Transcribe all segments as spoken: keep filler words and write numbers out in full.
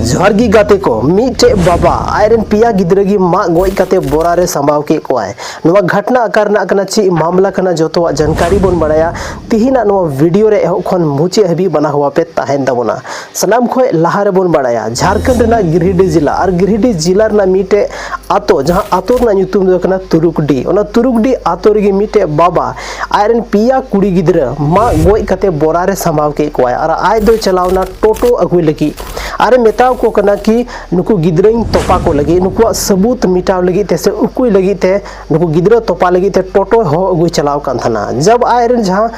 ᱡᱚᱦᱟᱨ ᱜᱮ ᱜᱟᱛᱮ ᱠᱚ, ᱢᱤᱫᱴᱮᱡ ᱵᱟᱵᱟ ᱟᱡᱨᱮᱱ ᱯᱮᱭᱟ ᱜᱤᱫᱽᱨᱟᱹ ᱜᱮ ᱢᱟᱜ ᱜᱚᱡ ᱠᱟᱛᱮ ᱵᱚᱨᱟ ᱨᱮ ᱥᱟᱢᱵᱟᱣ ᱠᱮᱫ ᱠᱚᱣᱟᱭ᱾ ᱱᱚᱣᱟ ᱜᱷᱚᱴᱱᱟ ᱚᱠᱟ ᱨᱮᱱᱟᱜ ᱠᱟᱱᱟ, ᱪᱮᱫ ᱢᱟᱢᱞᱟ ᱠᱟᱱᱟ, ᱡᱚᱛᱚᱣᱟᱜ ᱡᱟᱱᱠᱟᱨᱤ ᱵᱚᱱ ᱵᱟᱲᱟᱭᱟ ᱛᱤᱦᱤᱧᱟᱜ ᱱᱚᱣᱟ ᱵᱷᱤᱰᱤᱭᱳ ᱨᱮ᱾ ᱮᱦᱚᱵ ᱠᱷᱚᱱ ᱢᱩᱪᱟᱹᱫ ᱦᱟᱹᱵᱤᱡ ᱵᱟᱱᱟ ᱦᱚᱣᱟ ᱯᱮ ᱛᱟᱦᱮᱱ ᱛᱟᱵᱚᱱᱟ᱾ ᱥᱟᱱᱟᱢ ᱠᱷᱚᱱ ᱞᱟᱦᱟ ᱨᱮᱵᱚᱱ ᱵᱟᱲᱟᱭᱟ, ᱡᱷᱟᱲᱠᱷᱚᱸᱰ ᱨᱮᱱᱟᱜ ᱜᱤᱨᱤᱰᱤ ᱡᱮᱞᱟ, ᱟᱨ ᱜᱤᱨᱤᱰᱤ ᱡᱮᱞᱟ ᱨᱮᱱᱟᱜ ᱢᱤᱫᱴᱮᱡ ᱟᱛᱳ, ᱡᱟᱦᱟᱸ ᱟᱛᱳ ᱨᱮᱱᱟᱜ ᱧᱩᱛᱩᱢ ᱫᱚ ᱠᱟᱱᱟ ᱛᱩᱨᱩᱠᱰᱤ᱾ ᱚᱱᱟ ᱛᱩᱨᱩᱠᱰᱤ ᱟᱛᱳ ᱨᱮᱜᱮ ᱢᱤᱫᱴᱮᱡ ᱵᱟᱵᱟ ᱟᱡᱨᱮᱱ ᱯᱮᱭᱟ ᱠᱩᱲᱤ ᱜᱤᱫᱽᱨᱟᱹ ᱢᱟᱜ ᱜᱚᱡ ᱠᱟᱛᱮ ᱵᱚᱨᱟ ᱨᱮ ᱥᱟᱢᱵᱟᱣ ᱠᱮᱫ ᱠᱚᱣᱟᱭ, ᱟᱨ ᱟᱡ ᱫᱚᱭ ᱪᱟᱞᱟᱣ ᱮᱱᱟ ᱴᱳᱴᱳ ᱟᱹᱜᱩᱭ ᱞᱟᱹᱜᱤᱫ᱾ ᱟᱨᱮ ᱢᱮᱛᱟᱣ ᱠᱚ ᱠᱟᱱᱟ ᱠᱤ ᱱᱩᱠᱩ ᱜᱤᱫᱽᱨᱟᱹᱧ ᱛᱚᱯᱟ ᱠᱚ ᱞᱟᱹᱜᱤᱫ, ᱱᱩᱠᱩᱣᱟᱜ ᱥᱟᱹᱵᱩᱛ ᱢᱮᱴᱟᱣ ᱞᱟᱹᱜᱤᱫ ᱛᱮ ᱥᱮ ᱩᱠᱩᱭ ᱞᱟᱹᱜᱤᱫ ᱛᱮ, ᱱᱩᱠᱩ ᱜᱤᱫᱽᱨᱟᱹ ᱛᱚᱯᱟ ᱞᱟᱹᱜᱤᱫ ᱛᱮ ᱴᱳᱴᱳ ᱦᱚᱦᱚ ᱟᱹᱜᱩᱭ ᱪᱟᱞᱟᱣ ᱠᱟᱱ ᱛᱟᱦᱮᱱᱟ᱾ ᱡᱟᱵ ᱟᱡᱨᱮᱱ ᱡᱟᱦᱟᱸ,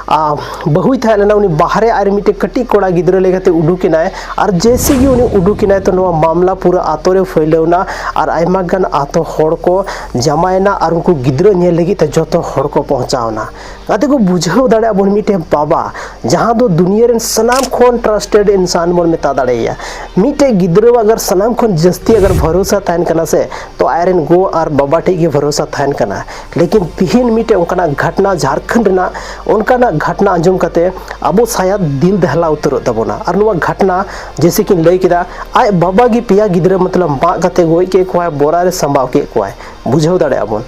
ᱟ, ᱵᱟᱹᱦᱩᱭ ᱛᱟᱦᱮᱸ ᱞᱮᱱᱟ, ᱩᱱᱤ ᱵᱟᱦᱨᱮ ᱟᱡᱨᱮᱱ ᱢᱤᱫᱴᱮᱡ ᱠᱟᱹᱴᱤᱡ ᱠᱚᱲᱟ ᱜᱤᱫᱽᱨᱟᱹ ᱞᱮᱠᱟᱛᱮ ᱩᱰᱩᱠ ᱮᱱᱟᱭ᱾ ᱟᱨ ᱡᱮᱭᱥᱮ ᱜᱮ ᱩᱱᱤ ᱩᱰᱩᱠ ᱮᱱᱟᱭ, ᱛᱚ ᱱᱚᱣᱟ ᱢᱟᱢᱞᱟ ᱯᱩᱨᱟᱹ ᱟᱛᱳ ᱨᱮ ᱯᱷᱟᱹᱭᱞᱟᱹᱣ ᱮᱱᱟ᱾ ᱟᱨ ᱟᱭᱢᱟ ᱜᱟᱱ ᱟᱛᱳ ᱦᱚᱲ ᱠᱚ ᱡᱟᱢᱟᱭᱮᱱᱟ, ᱟᱨ ᱩᱱᱠᱩ ᱜᱤᱫᱽᱨᱟᱹ ᱧᱮᱞ ᱞᱟᱹᱜᱤᱫ ᱛᱮ ᱡᱚᱛᱚ ᱦᱚᱲ ᱠᱚ ᱯᱚᱦᱪᱟᱣ ᱮᱱᱟ᱾ ᱜᱟᱛᱮ ᱠᱚ, ᱵᱩᱡᱷᱟᱹᱣ ᱫᱟᱲᱮᱭᱟᱜ ᱵᱚᱱ, ᱢᱤᱫᱴᱮᱱ ᱵᱟᱵᱟ, ᱡᱟᱦᱟᱸ ᱫᱚ ᱫᱩᱱᱤᱭᱟᱹ ᱨᱮᱱ ᱥᱟᱱᱟᱢ ᱠᱷᱚᱱ ᱴᱨᱟᱥᱴᱮᱰ ᱤᱱᱥᱟᱱ ᱵᱚᱱ ᱢᱮᱛᱟ ᱫᱟᱲᱮᱭᱟᱭᱟ, ᱢᱤᱫᱴᱮᱡ ᱜᱤᱫᱽᱨᱟᱹ ᱟᱜᱟᱨ ᱥᱟᱱᱟᱢ ᱠᱷᱚᱱ ᱡᱟᱹᱥᱛᱤ ᱟᱜᱟᱨ ᱵᱷᱚᱨᱚᱥᱟ ᱛᱟᱦᱮᱱ ᱠᱟᱱᱟ ᱥᱮ, ᱛᱚ ᱟᱡᱨᱮᱱ ᱜᱚ ᱟᱨ ᱵᱟᱵᱟ ᱴᱷᱮᱡ ᱜᱮ ᱵᱷᱚᱨᱚᱥᱟ ᱛᱟᱦᱮᱱ ᱠᱟᱱᱟ᱾ ᱞᱮᱠᱤᱱ ᱛᱤᱦᱤᱧ ᱢᱤᱫᱴᱮᱡ ᱚᱱᱠᱟᱱᱟᱜ ᱜᱷᱚᱴᱱᱟ, ᱡᱷᱟᱲᱠᱷᱚᱸᱰ ᱨᱮᱱᱟᱜ ᱚᱱᱠᱟᱱᱟᱜ ᱜᱷᱚᱴᱱᱟ ᱟᱸᱡᱚᱢ ᱠᱟᱛᱮ ᱟᱵᱚ ᱥᱟᱭᱟᱫ ᱫᱤᱞ ᱫᱟᱦᱞᱟ ᱩᱛᱟᱹᱨᱚᱜ ᱛᱟᱵᱚᱱᱟ᱾ ᱟᱨ ᱱᱚᱣᱟ ᱜᱷᱚᱴᱱᱟ, ᱡᱮᱭᱥᱮ ᱠᱤᱱ ᱞᱟᱹᱭ ᱠᱮᱫᱟ, ᱟᱡ ᱵᱟᱵᱟ ᱜᱮ ᱯᱮᱭᱟ ᱜᱤᱫᱽᱨᱟᱹ ᱢᱚᱛᱞᱚᱵ ᱢᱟᱜ ᱠᱟᱛᱮ ᱜᱚᱡ ᱠᱮᱫ ᱠᱚᱣᱟᱭ, ᱵᱚᱨᱟ ᱨᱮ ᱥᱟᱢᱵᱟᱣ ᱠᱮᱫ ᱠᱚᱣᱟᱭ᱾ ᱵᱩᱡᱷᱟᱹᱣ ᱫᱟᱲᱮᱭᱟᱜᱼᱟ ᱵᱚᱱ,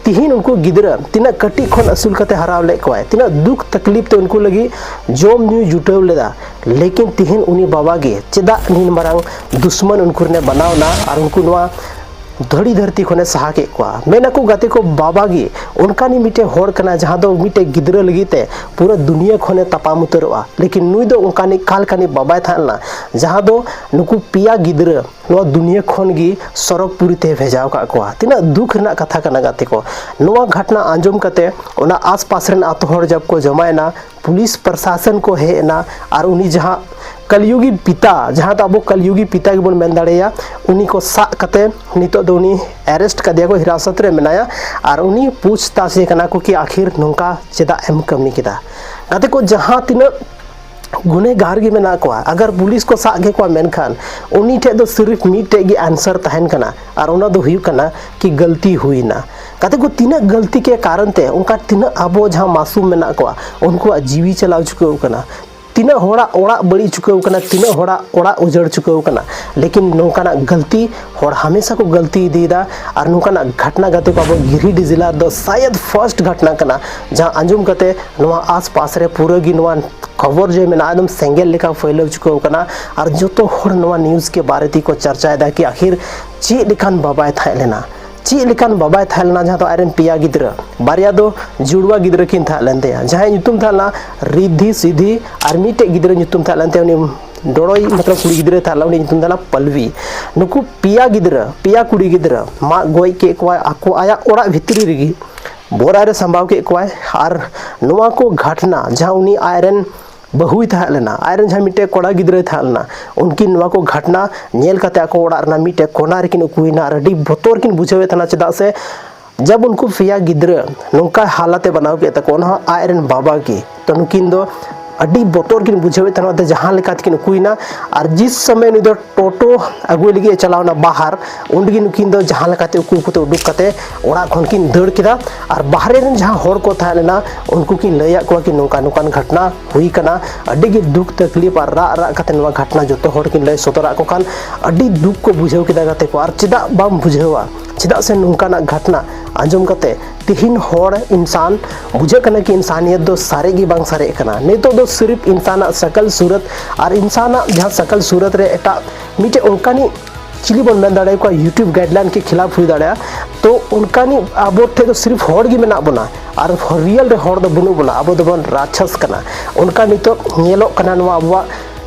ᱛᱤᱦᱤᱧ ᱩᱱᱠᱩ ᱜᱤᱫᱽᱨᱟᱹ ᱛᱤᱱᱟᱹᱜ ᱠᱟᱹᱴᱤᱡ ᱠᱷᱚᱱ ᱟᱹᱥᱩᱞ ᱠᱟᱛᱮ ᱦᱟᱨᱟᱣ ᱞᱮᱫ ᱠᱚᱣᱟᱭ, ᱛᱤᱱᱟᱹᱜ ᱫᱩᱠ ᱛᱟᱠᱞᱤᱯ ᱛᱮ ᱩᱱᱠᱩ ᱞᱟᱹᱜᱤᱫ ᱡᱚᱢ ᱧᱩᱭ ᱡᱩᱴᱟᱹᱣ ᱞᱮᱫᱟ, ᱞᱮᱠᱤᱱ ᱛᱤᱦᱤᱧ ᱩᱱᱤ ᱵᱟᱵᱟ ᱜᱮ ᱪᱮᱫᱟᱜ ᱱᱤᱱ ᱢᱟᱨᱟᱝ ᱫᱩᱥᱢᱟᱱ ᱩᱱᱠᱩ ᱨᱮᱱᱮ ᱵᱮᱱᱟᱣ ᱮᱱᱟ ᱟᱨ ᱩᱱᱠᱩ ᱱᱚᱣᱟ ᱫᱷᱟᱹᱲᱤ ᱫᱷᱟᱹᱨᱛᱤ ᱠᱷᱚᱱᱮ ᱥᱟᱦᱟ ᱠᱮᱫ ᱠᱚᱣᱟ? ᱢᱮᱱ ᱟᱠᱚ ᱜᱟᱛᱮ ᱠᱚ, ᱵᱟᱵᱟ ᱜᱮ ᱚᱱᱠᱟᱱᱤᱡ ᱢᱤᱫᱴᱮᱡ ᱦᱚᱲ ᱠᱟᱱᱟ, ᱡᱟᱦᱟᱸ ᱫᱚ ᱢᱤᱫᱴᱮᱡ ᱜᱤᱫᱽᱨᱟᱹ ᱞᱟᱹᱜᱤᱫ ᱛᱮ ᱯᱩᱨᱟᱹ ᱫᱩᱱᱤᱭᱟᱹ ᱠᱷᱚᱱᱮ ᱛᱟᱯᱟᱢ ᱩᱛᱟᱹᱨᱚᱜᱼᱟ᱾ ᱞᱮᱠᱤᱱ ᱱᱩᱭ ᱫᱚ ᱚᱱᱠᱟᱱᱤᱡ ᱠᱟᱞ ᱠᱟᱱᱤᱡ ᱵᱟᱵᱟᱭ ᱛᱟᱦᱮᱸ ᱞᱮᱱᱟ, ᱡᱟᱦᱟᱸ ᱫᱚ ᱱᱩᱠᱩ ᱯᱮᱭᱟ ᱜᱤᱫᱽᱨᱟᱹ ᱱᱚᱣᱟ ᱫᱩᱱᱤᱭᱟᱹ ᱠᱷᱚᱱ ᱜᱮ ᱥᱚᱨᱚᱜᱽ ᱯᱩᱨᱤ ᱛᱮ ᱵᱷᱮᱡᱟᱣ ᱟᱠᱟᱫ ᱠᱚᱣᱟ᱾ ᱛᱤᱱᱟᱹᱜ ᱫᱩᱠ ᱨᱮᱱᱟᱜ ᱠᱟᱛᱷᱟ ᱠᱟᱱᱟ ᱜᱟᱛᱮ ᱠᱚ᱾ ᱱᱚᱣᱟ ᱜᱷᱚᱴᱱᱟ ᱟᱸᱡᱚᱢ ᱠᱟᱛᱮ ᱚᱱᱟ ᱟᱥᱯᱟᱥ ᱨᱮᱱ ᱟᱛᱳ ᱦᱚᱲ ᱡᱟᱵ ᱠᱚ ᱡᱚᱢᱟᱭᱮᱱᱟ, ᱯᱩᱞᱤᱥ ᱯᱨᱚᱥᱟᱥᱚᱱ ᱠᱚ ᱦᱮᱡ ᱮᱱᱟ, ᱟᱨ ᱩᱱᱤ ᱡᱟᱦᱟᱸ ᱠᱟᱞᱤᱭᱩᱜᱤ ᱯᱤᱛᱟ, ᱡᱟᱦᱟᱸ ᱫᱚ ᱟᱵᱚ ᱠᱟᱞᱤᱭᱩᱜᱤ ᱯᱤᱛᱟ ᱜᱮᱵᱚᱱ ᱢᱮᱱ ᱫᱟᱲᱮᱭᱟᱭᱟ, ᱩᱱᱤ ᱠᱚ ᱥᱟᱵ ᱠᱟᱛᱮ ᱱᱤᱛᱚᱜ ᱫᱚ ᱩᱱᱤ ᱟᱨᱮᱥᱴ ᱠᱟᱫᱮᱭᱟ ᱠᱚ, ᱦᱤᱨᱟᱥᱚᱛ ᱨᱮ ᱢᱮᱱᱟᱭᱟ᱾ ᱟᱨ ᱩᱱᱤ ᱯᱩᱪᱷᱛᱟᱪᱷ ᱮ ᱠᱟᱱᱟ ᱠᱚ ᱠᱤ ᱟᱠᱷᱤᱨ ᱱᱚᱝᱠᱟ ᱪᱮᱫᱟᱜ ᱮᱢ ᱠᱟᱹᱢᱤ ᱠᱮᱫᱟ? ᱜᱟᱛᱮ ᱠᱚ, ᱡᱟᱦᱟᱸ ᱛᱤᱱᱟᱹᱜ ᱜᱩᱱᱮᱜᱟᱨ ᱜᱮ ᱢᱮᱱᱟᱜ ᱠᱚᱣᱟ, ᱟᱜᱟᱨ ᱯᱩᱞᱤᱥ ᱠᱚ ᱥᱟᱵ ᱠᱮᱫ ᱠᱚᱣᱟ, ᱢᱮᱱᱠᱷᱟᱱ ᱩᱱᱤ ᱴᱷᱮᱡ ᱫᱚ ᱥᱤᱨᱤᱯ ᱢᱤᱫᱴᱮᱡ ᱜᱮ ᱟᱱᱥᱟᱨ ᱛᱟᱦᱮᱱ ᱠᱟᱱᱟ, ᱟᱨ ᱚᱱᱟ ᱫᱚ ᱦᱩᱭᱩᱜ ᱠᱟᱱᱟ ᱠᱤ ᱜᱟᱹᱞᱛᱤ ᱦᱩᱭᱱᱟ᱾ ᱜᱟᱛᱮ ᱠᱚ, ᱛᱤᱱᱟᱹᱜ ᱜᱟᱹᱞᱛᱤ ᱠᱮ ᱠᱟᱨᱚᱱ ᱛᱮ ᱚᱱᱠᱟ ᱛᱤᱱᱟᱹᱜ ᱟᱵᱚ ᱡᱟᱦᱟᱸ ᱢᱟᱥᱩᱢ ᱢᱮᱱᱟᱜ ᱠᱚᱣᱟ, ᱩᱱᱠᱩᱣᱟᱜ ᱡᱤᱣᱤ ᱪᱟᱞᱟᱣ ᱪᱩᱠᱟᱹᱣ ᱠᱟᱱᱟ᱾ ᱛᱤᱱᱟᱹᱜ ᱦᱚᱲᱟᱜ ᱚᱲᱟᱜ ᱵᱟᱹᱲᱤᱡ ᱪᱩᱠᱟᱹᱣ ᱠᱟᱱᱟ, ᱛᱤᱱᱟᱹᱜ ᱦᱚᱲᱟᱜ ᱚᱲᱟᱜ ᱩᱡᱟᱹᱲ ᱪᱩᱠᱟᱹᱣ ᱠᱟᱱᱟ, ᱞᱮᱠᱤᱱ ᱱᱚᱝᱠᱟᱱᱟᱜ ᱜᱟᱹᱞᱛᱤ ᱦᱚᱲ ᱦᱟᱢᱮᱥᱟ ᱠᱚ ᱜᱟᱹᱞᱛᱤ ᱤᱫᱤᱭᱮᱫᱟ᱾ ᱟᱨ ᱱᱚᱝᱠᱟᱱᱟᱜ ᱜᱷᱟᱴᱱᱟ ᱜᱟᱛᱮ ᱠᱚ ᱟᱵᱚ ᱜᱤᱨᱤᱰᱤ ᱡᱮᱞᱟ ᱨᱮᱫᱚ ᱥᱟᱭᱟᱫ ᱯᱷᱟᱨᱥᱴ ᱜᱷᱟᱴᱱᱟ ᱠᱟᱱᱟ, ᱡᱟᱦᱟᱸ ᱟᱸᱡᱚᱢ ᱠᱟᱛᱮ ᱱᱚᱣᱟ ᱟᱥᱯᱟᱥ ᱨᱮ ᱯᱩᱨᱟᱹ ᱜᱮ ᱱᱚᱣᱟ ᱠᱷᱚᱵᱚᱨ ᱡᱮ ᱢᱮᱱᱟᱜᱼᱟ, ᱮᱠᱫᱚᱢ ᱥᱮᱸᱜᱮᱞ ᱞᱮᱠᱟ ᱯᱷᱟᱹᱭᱞᱟᱹᱣ ᱪᱩᱠᱟᱹᱣ ᱠᱟᱱᱟ᱾ ᱟᱨ ᱡᱚᱛᱚ ᱦᱚᱲ ᱱᱚᱣᱟ ᱱᱤᱭᱩᱡᱽ ᱜᱮ ᱵᱟᱨᱮ ᱛᱮᱠᱚ ᱪᱟᱨᱪᱟᱭᱮᱫᱟ ᱠᱤ ᱟᱹᱠᱷᱤᱨ ᱪᱮᱫ ᱞᱮᱠᱟᱱ ᱵᱟᱵᱟᱭ ᱛᱟᱦᱮᱸ ᱞᱮᱱᱟ, ᱪᱮᱫ ᱞᱮᱠᱟᱱ ᱵᱟᱵᱟᱭ ᱛᱟᱦᱮᱸ ᱞᱮᱱᱟ, ᱡᱟᱦᱟᱸ ᱫᱚ ᱟᱡᱨᱮᱱ ᱯᱮᱭᱟ ᱜᱤᱫᱽᱨᱟᱹ, ᱵᱟᱨᱭᱟ ᱫᱚ ᱡᱩᱲᱣᱟ ᱜᱤᱫᱽᱨᱟᱹ ᱠᱤᱱ ᱛᱟᱦᱮᱸ ᱞᱮᱱ ᱛᱟᱭᱟ, ᱡᱟᱦᱟᱸᱭᱟᱜ ᱧᱩᱛᱩᱢ ᱛᱟᱦᱮᱸ ᱞᱮᱱᱟ ᱨᱤᱫᱷᱤ ᱥᱤᱫᱷᱤ, ᱟᱨ ᱢᱤᱫᱴᱮᱡ ᱜᱤᱫᱽᱨᱟᱹ ᱧᱩᱛᱩᱢ ᱛᱟᱦᱮᱸ ᱞᱮᱱ ᱛᱟᱭᱟ, ᱩᱱᱤ ᱰᱚᱲᱚᱭ, ᱢᱚᱛᱞᱚᱵ ᱠᱩᱲᱤ ᱜᱤᱫᱽᱨᱟᱹᱭ ᱛᱟᱦᱮᱸ ᱞᱮᱱᱟ, ᱩᱱᱤ ᱧᱩᱛᱩᱢ ᱛᱟᱦᱮᱸ ᱞᱮᱱᱟ ᱯᱟᱞᱣᱤ᱾ ᱱᱩᱠᱩ ᱯᱮᱭᱟ ᱜᱤᱫᱽᱨᱟᱹ, ᱯᱮᱭᱟ ᱠᱩᱲᱤ ᱜᱤᱫᱽᱨᱟᱹ ᱢᱟᱜ ᱜᱚᱡ ᱠᱮᱫ ᱠᱚᱣᱟᱭ ᱟᱠᱚ ᱟᱭᱟᱜ ᱚᱲᱟᱜ ᱵᱷᱤᱛᱨᱤ ᱨᱮᱜᱮ᱾ ᱵᱚᱨᱟᱭ ᱨᱮ ᱥᱟᱢᱵᱟᱣ ᱠᱮᱫ ᱠᱚᱣᱟᱭ᱾ ᱟᱨ ᱱᱚᱣᱟ ᱠᱚ ᱜᱷᱟᱴᱱᱟ, ᱡᱟᱦᱟᱸ ᱩᱱᱤ ᱟᱡᱨᱮᱱ ᱵᱟᱹᱦᱩᱭ ᱛᱟᱦᱮᱸ ᱞᱮᱱᱟ, ᱟᱡᱨᱮᱱ ᱡᱟᱦᱟᱸ ᱢᱤᱫᱴᱮᱡ ᱠᱚᱲᱟ ᱜᱤᱫᱽᱨᱟᱹᱭ ᱛᱟᱦᱮᱸ ᱞᱮᱱᱟ, ᱩᱱᱠᱤᱱ ᱱᱚᱣᱟ ᱠᱚ ᱜᱷᱟᱴᱱᱟ ᱧᱮᱞ ᱠᱟᱛᱮ ᱟᱠᱚ ᱚᱲᱟᱜ ᱨᱮᱱᱟᱜ ᱢᱤᱫᱴᱮᱡ ᱠᱚᱱᱟ ᱨᱮᱠᱤᱱ ᱩᱠᱩᱭᱮᱱᱟ ᱟᱨ ᱟᱹᱰᱤ ᱵᱚᱛᱚᱨ ᱠᱤᱱ ᱵᱩᱡᱷᱟᱹᱣᱮᱫ ᱛᱟᱦᱮᱱᱟ, ᱪᱮᱫᱟᱜ ᱥᱮ ᱡᱟᱵ ᱩᱱᱠᱩ ᱯᱮᱭᱟ ᱜᱤᱫᱽᱨᱟᱹ ᱱᱚᱝᱠᱟ ᱦᱟᱞᱟᱛᱮ ᱵᱮᱱᱟᱣ ᱠᱮᱫ ᱛᱟᱠᱚ, ᱚᱱᱟ ᱦᱚᱸ ᱟᱡᱨᱮᱱ ᱵᱟᱵᱟ ᱜᱮ᱾ ᱛᱚ ᱱᱩᱠᱤᱱ ᱫᱚ ᱟᱹᱰᱤ ᱵᱚᱛᱚᱨ ᱠᱤᱱ ᱵᱩᱡᱷᱟᱹᱣᱮᱫ ᱛᱟᱦᱮᱱᱟ, ᱛᱮ ᱡᱟᱦᱟᱸ ᱞᱮᱠᱟ ᱛᱮᱠᱤᱱ ᱩᱠᱩᱭᱮᱱᱟ᱾ ᱟᱨ ᱡᱤᱥ ᱥᱚᱢᱚᱭ ᱱᱩᱭ ᱫᱚ ᱴᱳᱴᱳ ᱟᱹᱜᱩᱭ ᱞᱟᱹᱜᱤᱫ ᱮ ᱪᱟᱞᱟᱣᱱᱟ ᱵᱟᱦᱟᱨ, ᱩᱱ ᱨᱮᱜᱮ ᱱᱩᱠᱤᱱ ᱫᱚ ᱡᱟᱦᱟᱸ ᱞᱮᱠᱟᱛᱮ ᱩᱠᱩ ᱩᱠᱩᱛᱮ ᱩᱰᱩᱠ ᱠᱟᱛᱮ ᱚᱲᱟᱜ ᱠᱷᱚᱱ ᱠᱤᱱ ᱫᱟᱹᱲ ᱠᱮᱫᱟ᱾ ᱟᱨ ᱵᱟᱦᱨᱮ ᱨᱮᱱ ᱡᱟᱦᱟᱸ ᱦᱚᱲ ᱠᱚ ᱛᱟᱦᱮᱸ ᱞᱮᱱᱟ, ᱩᱱᱠᱩ ᱠᱤᱱ ᱞᱟᱹᱭᱟᱫ ᱠᱚᱣᱟ ᱠᱤ ᱱᱚᱝᱠᱟ ᱱᱚᱝᱠᱟᱱ ᱜᱷᱟᱴᱱᱟ ᱦᱩᱭ ᱠᱟᱱᱟ᱾ ᱟᱹᱰᱤ ᱜᱮ ᱫᱩᱠ ᱛᱟᱠᱞᱤᱯ ᱟᱨ ᱨᱟᱜ ᱨᱟᱜ ᱠᱟᱛᱮ ᱱᱚᱣᱟ ᱜᱷᱟᱴᱱᱟ ᱡᱚᱛᱚ ᱦᱚᱲ ᱠᱤᱱ ᱞᱟᱹᱭ ᱥᱚᱫᱚᱨᱟᱫ ᱠᱚ ᱠᱷᱟᱱ ᱟᱹᱰᱤ ᱫᱩᱠ ᱠᱚ ᱵᱩᱡᱷᱟᱹᱣ ᱠᱮᱫᱟ ᱜᱟᱛᱮ ᱠᱚ᱾ ᱟᱨ ᱪᱮᱫᱟᱜ ᱵᱟᱢ ᱵᱩᱡᱷᱟᱹᱣᱟ? ᱪᱮᱫᱟᱜ ᱥᱮ ᱱᱚᱝᱠᱟᱱᱟᱜ ᱜᱷᱟᱴᱱᱟ ᱟᱸᱡᱚᱢ ᱠᱟᱛᱮ ᱛᱤᱦᱤᱧ ᱦᱚᱲ ᱤᱱᱥᱟᱱ ᱵᱩᱡᱷᱟᱹᱜ ᱠᱟᱱᱟ ᱠᱤ ᱤᱱᱥᱟᱱᱤᱭᱚᱛ ᱫᱚ ᱥᱟᱨᱮᱡ ᱜᱮ ᱵᱟᱝ ᱥᱟᱨᱮᱡ ᱠᱟᱱᱟ᱾ ᱱᱤᱛᱚᱜ ᱫᱚ ᱥᱤᱨᱤᱯ ᱤᱱᱥᱟᱱᱟᱜ ᱥᱟᱠᱟᱞ ᱥᱩᱨᱚᱛ ᱟᱨ ᱤᱱᱥᱟᱱᱟᱜ ᱡᱟᱦᱟᱸ ᱥᱟᱠᱟᱞ ᱥᱩᱨᱚᱛ ᱨᱮ ᱮᱴᱟᱜ ᱢᱤᱫᱴᱮᱡ ᱚᱱᱠᱟᱱᱤᱡ ᱪᱤᱞᱤ ᱵᱚᱱ ᱢᱮᱱ ᱫᱟᱲᱮᱭᱟᱠᱚᱣᱟ, YouTube guideline ᱠᱮ ᱠᱷᱤᱞᱟᱯ ᱦᱩᱭ ᱫᱟᱲᱮᱭᱟᱜᱼᱟ᱾ ᱛᱚ ᱚᱱᱠᱟᱱᱤᱡ ᱟᱵᱚ ᱴᱷᱮᱡ ᱫᱚ ᱥᱤᱨᱤᱯ ᱦᱚᱲ ᱜᱮ ᱢᱮᱱᱟᱜ ᱵᱚᱱᱟ ᱟᱨ ᱨᱤᱭᱮᱞ ᱨᱮ ᱦᱚᱲ ᱫᱚ ᱵᱟᱹᱱᱩᱜ ᱵᱚᱱᱟ, ᱟᱵᱚ ᱫᱚᱵᱚᱱ ᱨᱟᱠᱷᱟᱥ ᱠᱟᱱᱟ᱾ ᱚᱱᱠᱟ ᱱᱤᱛᱚᱜ ᱧᱮᱞᱚᱜ ᱠᱟᱱᱟ ᱱᱚᱣᱟ ᱟᱵᱚᱣᱟᱜ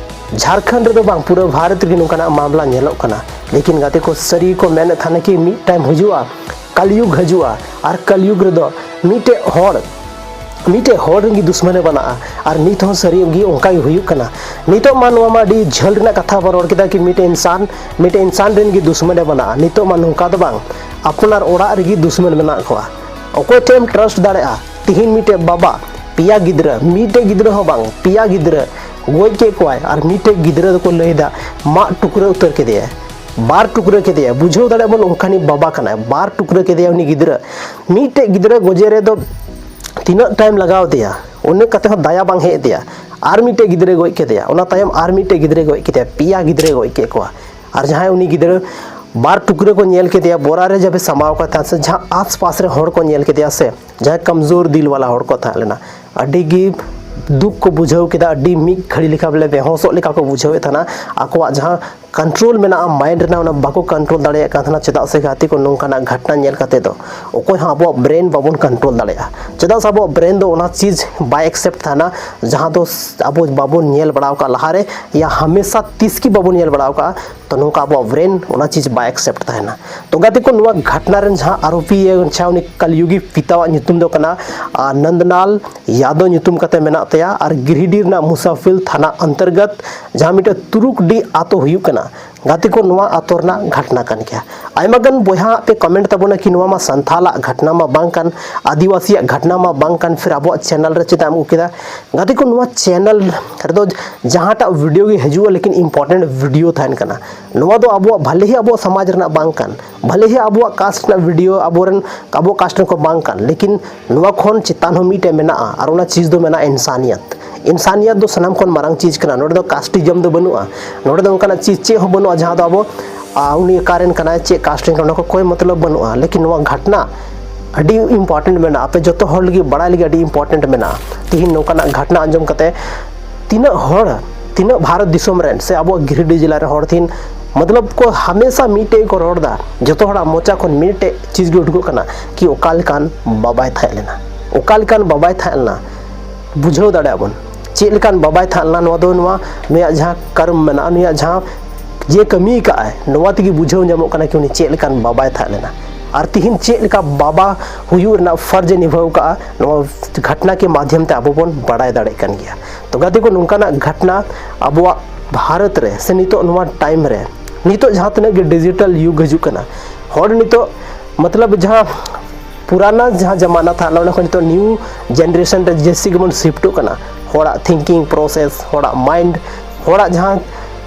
ᱡᱷᱟᱲᱠᱷᱚᱸᱰ ᱨᱮᱫᱚ ᱵᱟᱝ, ᱯᱩᱨᱟᱹ ᱵᱷᱟᱨᱚᱛ ᱨᱮᱜᱮ ᱱᱚᱝᱠᱟᱱᱟᱜ ᱢᱟᱢᱞᱟ ᱧᱮᱞᱚᱜ ᱠᱟᱱᱟ᱾ ᱞᱮᱠᱤᱱ ᱜᱟᱛᱮ ᱠᱚ, ᱥᱟᱹᱨᱤ ᱠᱚ ᱢᱮᱱᱮᱫ ᱛᱟᱦᱮᱱᱟ ᱠᱤ ᱢᱤᱫ ᱴᱟᱭᱤᱢ ᱦᱤᱡᱩᱜᱼᱟ, ᱠᱟᱞᱤᱭᱩᱜᱽ ᱦᱤᱡᱩᱜᱼᱟ, ᱟᱨ ᱠᱟᱞᱤᱭᱩᱜᱽ ᱨᱮᱫᱚ ᱢᱤᱫᱴᱮᱡ ᱦᱚᱲ, ᱢᱤᱫᱴᱮᱡ ᱦᱚᱲ ᱨᱮᱱ ᱜᱮ ᱫᱩᱥᱢᱟᱱᱮ ᱵᱮᱱᱟᱜᱼᱟ᱾ ᱟᱨ ᱱᱤᱛ ᱦᱚᱸ ᱥᱟᱹᱨᱤ ᱜᱮ ᱚᱱᱠᱟ ᱜᱮ ᱦᱩᱭᱩᱜ ᱠᱟᱱᱟ᱾ ᱱᱤᱛᱚᱜ ᱢᱟ ᱱᱚᱣᱟ ᱢᱟ ᱟᱹᱰᱤ ᱡᱷᱟᱹᱞ ᱨᱮᱱᱟᱜ ᱠᱟᱛᱷᱟ ᱵᱚᱱ ᱨᱚᱲ ᱠᱮᱫᱟ ᱠᱤ ᱢᱤᱫᱴᱮᱡ ᱤᱱᱥᱟᱱ, ᱢᱤᱫᱴᱮᱡ ᱤᱱᱥᱟᱱ ᱨᱮᱱ ᱜᱮ ᱫᱩᱥᱢᱟᱱᱮ ᱵᱮᱱᱟᱜᱼᱟ᱾ ᱱᱤᱛᱚᱜ ᱢᱟ ᱱᱚᱝᱠᱟ ᱫᱚ ᱵᱟᱝ, ᱟᱯᱱᱟᱨ ᱚᱲᱟᱜ ᱨᱮᱜᱮ ᱫᱩᱥᱢᱟᱱ ᱢᱮᱱᱟᱜ ᱠᱚᱣᱟ᱾ ᱚᱠᱚᱭ ᱴᱷᱮᱡ ᱮᱢ ᱴᱨᱟᱥᱴ ᱫᱟᱲᱮᱭᱟᱜᱼᱟ? ᱛᱤᱦᱤᱧ ᱢᱤᱫᱴᱮᱡ ᱵᱟᱵᱟ ᱯᱮᱭᱟ ᱜᱤᱫᱽᱨᱟᱹ, ᱢᱤᱫᱴᱮᱡ ᱜᱤᱫᱽᱨᱟᱹ ᱦᱚᱸ ᱵᱟᱝ, ᱯᱮᱭᱟ ᱜᱤᱫᱽᱨᱟᱹ ᱜᱚᱡ ᱠᱮᱫ ᱠᱚᱣᱟᱭ, ᱟᱨ ᱢᱤᱫᱴᱮᱡ ᱜᱤᱫᱽᱨᱟᱹ ᱫᱚᱠᱚ ᱞᱟᱹᱭᱫᱟ ᱢᱟᱜ ᱴᱩᱠᱨᱟᱹ ᱩᱛᱟᱹᱨ ᱠᱮᱫᱮᱭᱟᱭ, ᱵᱟᱨ ᱴᱩᱠᱨᱟᱹ ᱠᱮᱫᱮᱭᱟᱭ᱾ ᱵᱩᱡᱷᱟᱹᱣ ᱫᱟᱲᱮᱭᱟᱜ ᱵᱚᱱ, ᱚᱱᱠᱟᱱᱤᱡ ᱵᱟᱵᱟ ᱠᱟᱱᱟᱭ, ᱵᱟᱨ ᱴᱩᱠᱨᱟᱹ ᱠᱮᱫᱮᱭᱟ ᱩᱱᱤ ᱜᱤᱫᱽᱨᱟᱹ᱾ ᱢᱤᱫᱴᱮᱡ ᱜᱤᱫᱽᱨᱟᱹ ᱜᱚᱡᱮ ᱨᱮᱫᱚ ᱛᱤᱱᱟᱹᱜ ᱴᱟᱭᱤᱢ ᱞᱟᱜᱟᱣ ᱟᱫᱮᱭᱟ, ᱩᱱᱟᱹᱜ ᱠᱟᱛᱮ ᱦᱚᱸ ᱫᱟᱭᱟ ᱵᱟᱝ ᱦᱮᱡ ᱟᱫᱮᱭᱟ᱾ ᱟᱨ ᱢᱤᱫᱴᱮᱡ ᱜᱤᱫᱽᱨᱟᱹᱭ ᱜᱚᱡ ᱠᱮᱫᱮᱭᱟ, ᱚᱱᱟ ᱛᱟᱭᱚᱢ ᱟᱨ ᱢᱤᱫᱴᱮᱡ ᱜᱤᱫᱽᱨᱟᱹᱭ ᱜᱚᱡ ᱠᱮᱫᱮᱭᱟ, ᱯᱮᱭᱟ ᱜᱤᱫᱽᱨᱟᱹᱭ ᱜᱚᱡ ᱠᱮᱫ ᱠᱚᱣᱟ᱾ ᱟᱨ ᱡᱟᱦᱟᱸᱭ ᱩᱱᱤ ᱜᱤᱫᱽᱨᱟᱹ ᱵᱟᱨ ᱴᱩᱠᱨᱟᱹ ᱠᱚ ᱧᱮᱞ ᱠᱮᱫᱮᱭᱟ, ᱵᱚᱨᱟ ᱨᱮ ᱡᱟᱵᱮ ᱥᱟᱢᱟᱣ ᱠᱟᱛᱮ ᱥᱮ ᱡᱟᱦᱟᱸ ᱟᱥᱯᱟᱥ ᱨᱮ ᱦᱚᱲ ᱠᱚ ᱧᱮᱞ ᱠᱮᱫᱮᱭᱟ ᱥᱮ, ᱡᱟᱦᱟᱸᱭ ᱠᱟᱢᱡᱳᱨ ᱫᱤᱞ ᱣᱟᱞᱟ ᱦᱚᱲ ᱠᱚ ᱛᱟᱦᱮᱸ ᱞᱮᱱᱟ, ᱟᱹᱰᱤ ᱜᱮ ᱫᱩᱠ ᱠᱚ ᱵᱩᱡᱷᱟᱹᱣ ᱠᱮᱫᱟ, ᱟᱹᱰᱤ ᱢᱤᱫ ᱜᱷᱟᱹᱲᱤ ᱞᱮᱠᱟ ᱵᱚᱞᱮ ᱵᱮᱦᱚᱥᱚᱜ ᱞᱮᱠᱟ ᱠᱚ ᱵᱩᱡᱷᱟᱹᱣᱮᱫ ᱛᱟᱦᱮᱱᱟ᱾ ᱟᱠᱚᱣᱟᱜ ᱡᱟᱦᱟᱸ ᱠᱚᱱᱴᱨᱳᱞ ᱢᱮᱱᱟᱜᱼᱟ ᱢᱟᱭᱤᱱᱰ ᱨᱮᱱᱟᱜ, ᱚᱱᱟ ᱵᱟᱠᱚ ᱠᱚᱱᱴᱨᱳᱞ ᱫᱟᱲᱮᱭᱟᱜ ᱠᱟᱱ ᱛᱟᱦᱮᱱᱟ᱾ ᱪᱮᱫᱟᱜ ᱥᱮ ᱜᱟᱛᱮ ᱠᱚ, ᱱᱚᱝᱠᱟᱱᱟᱜ ᱜᱷᱚᱴᱱᱟ ᱧᱮᱞ ᱠᱟᱛᱮ ᱫᱚ ᱚᱠᱚᱭ ᱦᱚᱸ ᱟᱵᱚᱣᱟᱜ ᱵᱨᱮᱱ ᱵᱟᱵᱚᱱ ᱠᱚᱱᱴᱨᱳᱞ ᱫᱟᱲᱮᱭᱟᱜᱼᱟ᱾ ᱪᱮᱫᱟᱜ ᱥᱮ ᱟᱵᱚᱣᱟᱜ ᱵᱨᱮᱱ ᱫᱚ ᱚᱱᱟ ᱪᱤᱡᱽ ᱵᱟᱭ ᱮᱠᱥᱮᱯᱴ ᱛᱟᱦᱮᱱᱟ ᱡᱟᱦᱟᱸ ᱫᱚ ᱟᱵᱚ ᱵᱟᱵᱚᱱ ᱧᱮᱞ ᱵᱟᱲᱟ ᱟᱠᱟᱫ ᱞᱟᱦᱟᱨᱮ, ᱭᱟ ᱦᱟᱢᱮᱥᱟ ᱛᱤᱥ ᱜᱮ ᱵᱟᱵᱚᱱ ᱧᱮᱞ ᱵᱟᱲᱟ ᱟᱠᱟᱫᱼᱟ᱾ ᱛᱚ ᱱᱚᱝᱠᱟ ᱟᱵᱚᱣᱟᱜ ᱵᱨᱮᱱ ᱚᱱᱟ ᱪᱤᱡᱽ ᱵᱟᱭ ᱮᱠᱥᱮᱯᱴ ᱛᱟᱦᱮᱱᱟ᱾ ᱛᱚ ᱜᱟᱛᱮ ᱠᱚ, ᱱᱚᱣᱟ ᱜᱷᱚᱴᱱᱟ ᱨᱮᱱ ᱡᱟᱦᱟᱸ ᱟᱨᱳᱯᱤ, ᱡᱟᱦᱟᱸ ᱩᱱᱤ ᱠᱟᱞᱭᱩᱜᱤ ᱯᱤᱛᱟᱣᱟᱜ ᱧᱩᱛᱩᱢ ᱫᱚ ᱠᱟᱱᱟ, ᱟᱨ ᱱᱚᱱᱫᱞᱟᱞ ᱭᱟᱫᱚᱵ ᱧᱩᱛᱩᱢ ᱠᱟᱛᱮ ᱢᱮᱱᱟᱜ ᱛᱟᱭᱟ, ᱟᱨ ᱜᱤᱨᱤᱰᱤ ᱨᱮᱱᱟᱜ ᱢᱩᱥᱟᱯᱷᱤᱞ ᱛᱷᱟᱱᱟ ᱚᱱᱛᱚᱨᱜᱚᱛ ᱡᱟᱦᱟᱸ ᱢᱤᱫᱴᱮᱱ ᱛᱩᱨᱩᱠᱰᱤ ᱟᱛᱳ ᱦᱩᱭᱩᱜ ᱠᱟᱱᱟ᱾ ᱜᱟᱛᱮ ᱠᱚ, ᱱᱚᱣᱟ ᱟᱛᱳ ᱨᱮᱱᱟᱜ ᱜᱷᱚᱴᱱᱟ ᱠᱟᱱ ᱜᱮᱭᱟ᱾ ᱟᱭᱢᱟ ᱜᱟᱱ ᱵᱚᱭᱦᱟ ᱯᱮ ᱠᱚᱢᱮᱱᱴ ᱛᱟᱵᱚᱱᱟ ᱠᱤ ᱱᱚᱣᱟ ᱢᱟ ᱥᱟᱱᱛᱷᱟᱞᱟᱜ ᱜᱷᱚᱴᱱᱟ ᱢᱟ ᱵᱟᱝ ᱠᱟᱱ, ᱟᱹᱫᱤᱵᱟᱹᱥᱤᱭᱟᱜ ᱜᱷᱚᱴᱱᱟ ᱢᱟ ᱵᱟᱝ ᱠᱟᱱ, ᱯᱷᱤᱨ ᱟᱵᱚᱣᱟᱜ ᱪᱮᱱᱮᱞ ᱨᱮ ᱪᱮᱫᱟᱜ ᱮᱢ ᱟᱹᱜᱩ ᱠᱮᱫᱟ? ᱜᱟᱛᱮ ᱠᱚ, ᱱᱚᱣᱟ ᱪᱮᱱᱮᱞ ᱨᱮᱫᱚ ᱡᱟᱦᱟᱸᱴᱟᱜ ᱵᱷᱤᱰᱤᱭᱳ ᱜᱮ ᱦᱤᱡᱩᱜᱼᱟ, ᱞᱮᱠᱤᱱ ᱤᱢᱯᱚᱨᱴᱮᱱᱴ ᱵᱷᱤᱰᱤᱭᱳ ᱛᱟᱦᱮᱱ ᱠᱟᱱᱟ᱾ ᱱᱚᱣᱟ ᱫᱚ ᱟᱵᱚᱣᱟᱜ ᱵᱷᱟᱞᱮ ᱦᱤ ᱟᱵᱚᱣᱟᱜ ᱥᱚᱢᱟᱡᱽ ᱨᱮᱱᱟᱜ ᱵᱟᱝ ᱠᱟᱱ, ᱵᱷᱟᱞᱮ ᱦᱤ ᱟᱵᱚᱣᱟᱜ ᱠᱟᱥᱴ ᱨᱮᱱᱟᱜ ᱵᱷᱤᱰᱤᱭᱳ, ᱟᱵᱚᱨᱮᱱ ᱟᱵᱚ ᱠᱟᱥᱴ ᱨᱮᱱ ᱠᱚ ᱵᱟᱝ ᱠᱟᱱ, ᱞᱮᱠᱤᱱ ᱱᱚᱣᱟ ᱠᱷᱚᱱ ᱪᱮᱛᱟᱱ ᱦᱚᱸ ᱢᱤᱫᱴᱮᱡ ᱢᱮᱱᱟᱜᱼᱟ, ᱟᱨ ᱚᱱᱟ ᱪᱤᱡᱽ ᱫᱚ ᱢᱮᱱᱟᱜᱼᱟ ᱤᱱᱥᱟᱱᱤᱭᱟᱛ᱾ ᱤᱱᱥᱟᱱᱤᱭᱟᱛ ᱫᱚ ᱥᱟᱱᱟᱢ ᱠᱷᱚᱱ ᱢᱟᱨᱟᱝ ᱪᱤᱡᱽ ᱠᱟᱱᱟ᱾ ᱱᱚᱰᱮ ᱫᱚ ᱠᱟᱥᱴᱤᱡᱚᱢ ᱫᱚ ᱵᱟᱹᱱᱩᱜᱼᱟ, ᱱᱚᱰᱮ ᱫᱚ ᱚᱱᱠᱟᱱᱟᱜ ᱪᱤᱡᱽ ᱪᱮᱫ ᱦᱚᱸ ᱵᱟᱹᱱᱩᱜᱼᱟ ᱡᱟᱦᱟᱸ ᱫᱚ ᱟᱵᱚ, ᱟ, ᱩᱱᱤ ᱚᱠᱟᱨᱮᱱ ᱠᱟᱱᱟᱭ, ᱪᱮᱫ ᱠᱟᱥᱴ ᱨᱮᱱ ᱠᱟᱱᱟ, ᱚᱱᱟ ᱠᱚ ᱠᱚᱭ ᱢᱚᱛᱞᱚᱵ ᱵᱟᱹᱱᱩᱜᱼᱟ᱾ ᱞᱮᱠᱤᱱ ᱱᱚᱣᱟ ᱜᱷᱚᱴᱱᱟ ᱟᱹᱰᱤ ᱤᱢᱯᱚᱨᱴᱮᱱᱴ ᱢᱮᱱᱟᱜᱼᱟ, ᱟᱯᱮ ᱡᱚᱛᱚ ᱦᱚᱲ ᱞᱟᱹᱜᱤᱫ ᱵᱟᱲᱟᱭ ᱞᱟᱹᱜᱤᱫ ᱟᱹᱰᱤ ᱤᱢᱯᱚᱨᱴᱮᱱᱴ ᱢᱮᱱᱟᱜᱼᱟ᱾ ᱛᱤᱦᱤᱧ ᱱᱚᱝᱠᱟᱱᱟᱜ ᱜᱷᱚᱴᱱᱟ ᱟᱸᱡᱚᱢ ᱠᱟᱛᱮ ᱛᱤᱱᱟᱹᱜ ᱦᱚᱲ, ᱛᱤᱱᱟᱹᱜ ᱵᱷᱟᱨᱚᱛ ᱫᱤᱥᱚᱢ ᱨᱮᱱ ᱥᱮ ᱟᱵᱚᱣᱟᱜ ᱜᱤᱨᱤᱰᱤ ᱡᱮᱞᱟ ᱨᱮ ᱦᱚᱲ ᱛᱤᱦᱤᱧ ᱢᱚᱛᱞᱚᱵ ᱠᱚ ᱦᱟᱢᱮᱥᱟ ᱢᱤᱫᱴᱮᱡ ᱠᱚ ᱨᱚᱲ ᱮᱫᱟ, ᱡᱚᱛᱚ ᱦᱚᱲᱟᱜ ᱢᱚᱪᱟ ᱠᱷᱚᱱ ᱢᱤᱫᱴᱮᱡ ᱪᱤᱡᱽ ᱜᱮ ᱩᱰᱩᱠᱚᱜ ᱠᱟᱱᱟ ᱠᱤ ᱚᱠᱟ ᱞᱮᱠᱟᱱ ᱵᱟᱵᱟᱭ ᱛᱟᱦᱮᱸ ᱞᱮᱱᱟ, ᱚᱠᱟ ᱞᱮᱠᱟᱱ ᱵᱟᱵᱟᱭ ᱛᱟᱦᱮᱸ ᱞᱮᱱᱟ᱾ ᱵᱩᱡᱷᱟᱹᱣ ᱫᱟᱲᱮᱭᱟᱜ ᱵᱚᱱ ᱪᱮᱫ ᱞᱮᱠᱟᱱ ᱵᱟᱵᱟᱭ ᱛᱟᱦᱮᱸ ᱞᱮᱱᱟ᱾ ᱱᱚᱣᱟ ᱫᱚ ᱱᱚᱣᱟ ᱱᱩᱭᱟᱜ ᱡᱟᱦᱟᱸ ᱠᱟᱨᱢ ᱢᱮᱱᱟᱜᱼᱟ, ᱱᱩᱭᱟᱜ ᱡᱟᱦᱟᱸ ᱡᱮ ᱠᱟᱹᱢᱤ ᱠᱟᱜᱼᱟᱭ, ᱱᱚᱣᱟ ᱛᱮᱜᱮ ᱵᱩᱡᱷᱟᱹᱣ ᱧᱟᱢᱚᱜ ᱠᱟᱱᱟ ᱠᱤ ᱩᱱᱤ ᱪᱮᱫ ᱞᱮᱠᱟᱱ ᱵᱟᱵᱟᱭ ᱛᱟᱦᱮᱸ ᱞᱮᱱᱟ᱾ ᱟᱨ ᱛᱤᱦᱤᱧ ᱪᱮᱫ ᱞᱮᱠᱟ ᱵᱟᱵᱟ ᱦᱩᱭᱩᱜ ᱨᱮᱱᱟᱜ ᱯᱷᱟᱨᱡᱽ ᱮ ᱱᱤᱵᱷᱟᱹᱣ ᱠᱟᱜᱼᱟ, ᱱᱚᱣᱟ ᱜᱷᱚᱴᱱᱟ ᱠᱮ ᱢᱟᱫᱷᱭᱚᱢ ᱛᱮ ᱟᱵᱚ ᱵᱚᱱ ᱵᱟᱲᱟᱭ ᱫᱟᱲᱮᱭᱟᱜ ᱠᱟᱱ ᱜᱮᱭᱟ᱾ ᱛᱚ ᱜᱟᱛᱮ ᱠᱚ, ᱱᱚᱝᱠᱟᱱᱟᱜ ᱜᱷᱚᱴᱱᱟ ᱟᱵᱚᱣᱟᱜ ᱵᱷᱟᱨᱚᱛ ᱨᱮ ᱥᱮ ᱱᱤᱛᱚᱜ ᱱᱚᱣᱟ ᱴᱟᱭᱤᱢ ᱨᱮ, ᱱᱤᱛᱚᱜ ᱡᱟᱦᱟᱸ ᱛᱤᱱᱟᱹᱜ ᱜᱮ ᱰᱤᱡᱤᱴᱟᱞ ᱡᱩᱜᱽ ᱦᱤᱡᱩᱜ ᱠᱟᱱᱟ, ᱦᱚᱲ ᱱᱤᱛᱚᱜ ᱢᱚᱛᱞᱚᱵ ᱡᱟᱦᱟᱸ ᱯᱩᱨᱟᱱᱟ ᱡᱟᱦᱟᱸ ᱡᱟᱢᱟᱱᱟ ᱛᱟᱦᱮᱸ ᱞᱮᱱᱟ, ᱚᱱᱟ ᱠᱷᱚᱱ ᱱᱤᱛᱚᱜ ᱱᱤᱭᱩ ᱡᱮᱱᱟᱨᱮᱥᱚᱱ ᱨᱮ ᱡᱟᱹᱥᱛᱤ ᱜᱮᱵᱚᱱ ᱥᱤᱯᱷᱴᱚᱜ ᱠᱟᱱᱟ᱾ ᱦᱚᱲᱟᱜ ᱛᱷᱤᱝᱠᱤᱝ ᱯᱨᱚᱥᱮᱥ, ᱦᱚᱲᱟᱜ ᱢᱟᱭᱤᱱᱰ, ᱦᱚᱲᱟᱜ ᱡᱟᱦᱟᱸ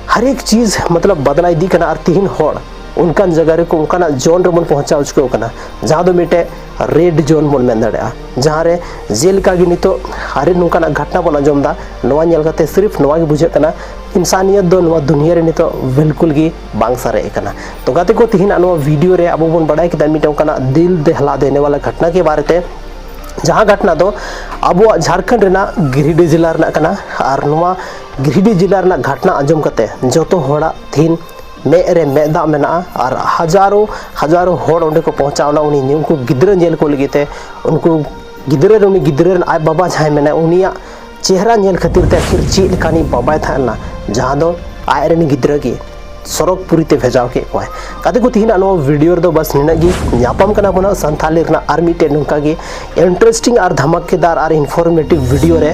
ᱦᱟᱨ ᱮᱠ ᱪᱤᱡᱽ ᱢᱚᱛᱞᱚᱵ ᱵᱟᱫᱞᱟᱣ ᱤᱫᱤᱜ ᱠᱟᱱᱟ᱾ ᱟᱨ ᱛᱤᱦᱤᱧ ᱦᱚᱲ ᱚᱱᱠᱟᱱ ᱡᱟᱭᱜᱟ ᱨᱮᱠᱚ, ᱚᱱᱠᱟᱱᱟᱜ ᱡᱳᱱ ᱨᱮᱵᱚᱱ ᱯᱳᱸᱣᱪᱷᱟᱣ ᱪᱩᱠᱟᱹᱣ ᱠᱟᱱᱟ, ᱡᱟᱦᱟᱸ ᱫᱚ ᱢᱤᱫᱴᱮᱡ ᱨᱮᱰ ᱡᱳᱱ ᱵᱚᱱ ᱢᱮᱱ ᱫᱟᱲᱮᱭᱟᱜᱼᱟ, ᱡᱟᱦᱟᱸ ᱨᱮ ᱡᱮᱞᱮᱠᱟ ᱜᱮ ᱱᱤᱛᱚᱜ ᱦᱟᱨᱮ ᱱᱚᱝᱠᱟᱱᱟᱜ ᱜᱷᱚᱴᱱᱟ ᱵᱚᱱ ᱟᱸᱡᱚᱢ ᱮᱫᱟ᱾ ᱱᱚᱣᱟ ᱧᱮᱞ ᱠᱟᱛᱮ ᱥᱤᱨᱤᱯ ᱱᱚᱣᱟ ᱜᱮ ᱵᱩᱡᱷᱟᱹᱜ ᱠᱟᱱᱟ, ᱤᱱᱥᱟᱱᱤᱭᱚᱛ ᱫᱚ ᱱᱚᱣᱟ ᱫᱩᱱᱤᱭᱟᱹ ᱨᱮ ᱱᱤᱛᱚᱜ ᱵᱤᱞᱠᱩᱞ ᱜᱮ ᱵᱟᱝ ᱥᱟᱨᱮᱡ ᱟᱠᱟᱱᱟ᱾ ᱛᱚ ᱜᱟᱛᱮ ᱠᱚ, ᱛᱮᱦᱮᱧᱟᱜ ᱱᱚᱣᱟ ᱵᱷᱤᱰᱤᱭᱳ ᱨᱮ ᱟᱵᱚ ᱵᱚᱱ ᱵᱟᱲᱟᱭ ᱠᱮᱫᱟ ᱢᱤᱫᱴᱟᱝ ᱚᱱᱠᱟᱱᱟᱜ ᱫᱤᱞ ᱫᱮᱦᱞᱟ ᱫᱮᱱᱮ ᱣᱟᱞᱟ ᱜᱷᱚᱴᱱᱟ ᱠᱮ ᱵᱟᱨᱮ ᱛᱮ, ᱡᱟᱦᱟᱸ ᱜᱷᱚᱴᱱᱟ ᱫᱚ ᱟᱵᱚᱣᱟᱜ ᱡᱷᱟᱲᱠᱷᱚᱸᱰ ᱨᱮᱱᱟᱜ ᱜᱤᱨᱤᱰᱤ ᱡᱮᱞᱟ ᱨᱮᱱᱟᱜ ᱠᱟᱱᱟ᱾ ᱟᱨ ᱱᱚᱣᱟ ᱜᱤᱨᱤᱰᱤ ᱡᱮᱞᱟ ᱨᱮᱱᱟᱜ ᱜᱷᱚᱴᱱᱟ ᱟᱸᱡᱚᱢ ᱠᱟᱛᱮ ᱡᱚᱛᱚ ᱦᱚᱲᱟᱜ ᱛᱮᱦᱮᱧ ᱢᱮᱫ ᱨᱮ ᱢᱮᱫ ᱫᱟᱜ ᱢᱮᱱᱟᱜᱼᱟ᱾ ᱟᱨ ᱦᱟᱡᱟᱨᱚ ᱦᱟᱡᱟᱨᱚ ᱦᱚᱲ ᱚᱸᱰᱮ ᱠᱚ ᱯᱚᱦᱪᱟᱣᱱᱟ ᱩᱱᱤ ᱩᱱᱠᱩ ᱜᱤᱫᱽᱨᱟᱹ ᱧᱮᱞ ᱠᱚ ᱞᱟᱹᱜᱤᱫ ᱛᱮ᱾ ᱩᱱᱠᱩ ᱜᱤᱫᱽᱨᱟᱹ ᱨᱮ, ᱩᱱᱤ ᱜᱤᱫᱽᱨᱟᱹ ᱨᱮᱱ ᱟᱡ ᱵᱟᱵᱟ ᱡᱟᱦᱟᱸᱭ ᱢᱮᱱᱟᱭ, ᱩᱱᱤᱭᱟᱜ ᱪᱮᱦᱨᱟ ᱧᱮᱞ ᱠᱷᱟᱹᱛᱤᱨ ᱛᱮ ᱟᱹᱠᱷᱤᱨ ᱪᱮᱫ ᱞᱮᱠᱟᱱᱤᱡ ᱵᱟᱵᱟᱭ ᱛᱟᱦᱮᱸ ᱞᱮᱱᱟ, ᱡᱟᱦᱟᱸ ᱫᱚ ᱟᱡ ᱨᱮᱱ ᱜᱤᱫᱽᱨᱟᱹ ᱜᱮ ᱥᱚᱨᱚᱜᱽ ᱯᱩᱨᱤ ᱛᱮ ᱵᱷᱮᱡᱟᱣ ᱠᱮᱫ ᱠᱚᱣᱟᱭ᱾ ᱜᱟᱛᱮ ᱠᱚ, ᱛᱮᱦᱮᱧᱟᱜ ᱱᱚᱣᱟ ᱵᱷᱤᱰᱤᱭᱳ ᱨᱮᱫᱚ ᱵᱟᱥ ᱱᱤᱱᱟᱹᱜ ᱜᱮ᱾ ᱧᱟᱯᱟᱢ ᱠᱟᱱᱟ ᱵᱚᱱ ᱦᱟᱸᱜ ᱥᱟᱱᱛᱷᱟᱞᱤ ᱨᱮᱱᱟᱜ ᱟᱨ ᱢᱤᱫᱴᱮᱱ ᱱᱚᱝᱠᱟ ᱜᱮ ᱤᱱᱴᱟᱨᱮᱥᱴᱤᱝ ᱟᱨ ᱫᱷᱟᱢᱟᱠᱮᱫᱟᱨ ᱟᱨ ᱤᱱᱯᱷᱚᱨᱢᱮᱴᱤᱵᱷ ᱵᱷᱤᱰᱤᱭᱳ ᱨᱮ᱾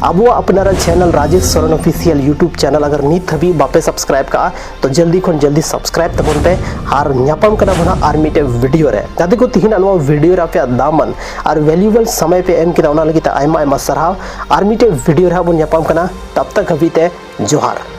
ᱟᱵᱚᱣᱟᱜ ᱟᱯᱱᱟᱨᱟᱜ channel Rajesh Soren official YouTube channel ᱟᱜᱟᱨ ᱱᱤᱛ ᱦᱟᱹᱵᱤᱡ ᱵᱟᱯᱮ ᱥᱟᱵᱥᱠᱨᱟᱭᱤᱵ ᱠᱟᱜᱼᱟ, ᱛᱚ ᱡᱚᱞᱫᱤ ᱠᱷᱚᱱ ᱡᱚᱞᱫᱤ ᱥᱟᱵᱥᱠᱨᱟᱭᱤᱵ ᱛᱟᱵᱚᱱ ᱯᱮ᱾ ᱟᱨ ᱧᱟᱯᱟᱢ ᱠᱟᱱᱟ ᱵᱚᱱ ᱦᱟᱸᱜ ᱟᱨ ᱢᱤᱫᱴᱮᱱ ᱵᱷᱤᱰᱤᱭᱳ ᱨᱮ᱾ ᱜᱟᱛᱮ ᱠᱚ, ᱛᱮᱦᱮᱧᱟᱜ ᱱᱚᱣᱟ ᱵᱷᱤᱰᱤᱭᱳ ᱨᱮ ᱟᱯᱮᱭᱟᱜ ᱫᱟᱢᱟᱱ ᱟᱨ ᱵᱷᱮᱞᱩᱭᱮᱵᱚᱞ ᱥᱚᱢᱚᱭ ᱯᱮ ᱮᱢ ᱠᱮᱫᱟ, ᱚᱱᱟ ᱞᱟᱹᱜᱤᱫ ᱛᱮ ᱟᱭᱢᱟ ᱟᱭᱢᱟ ᱥᱟᱨᱦᱟᱣ᱾ ᱟᱨ ᱢᱤᱫᱴᱮᱱ ᱵᱷᱤᱰᱤᱭᱳ ᱨᱮ ᱦᱟᱸᱜ ᱵᱚᱱ ᱧᱟᱯᱟᱢ ᱠᱟᱱᱟ, ᱛᱟᱵ ᱛᱟᱠ ᱦᱟᱹᱵᱤᱡ ᱛᱮ ᱡᱚᱦᱟᱨ᱾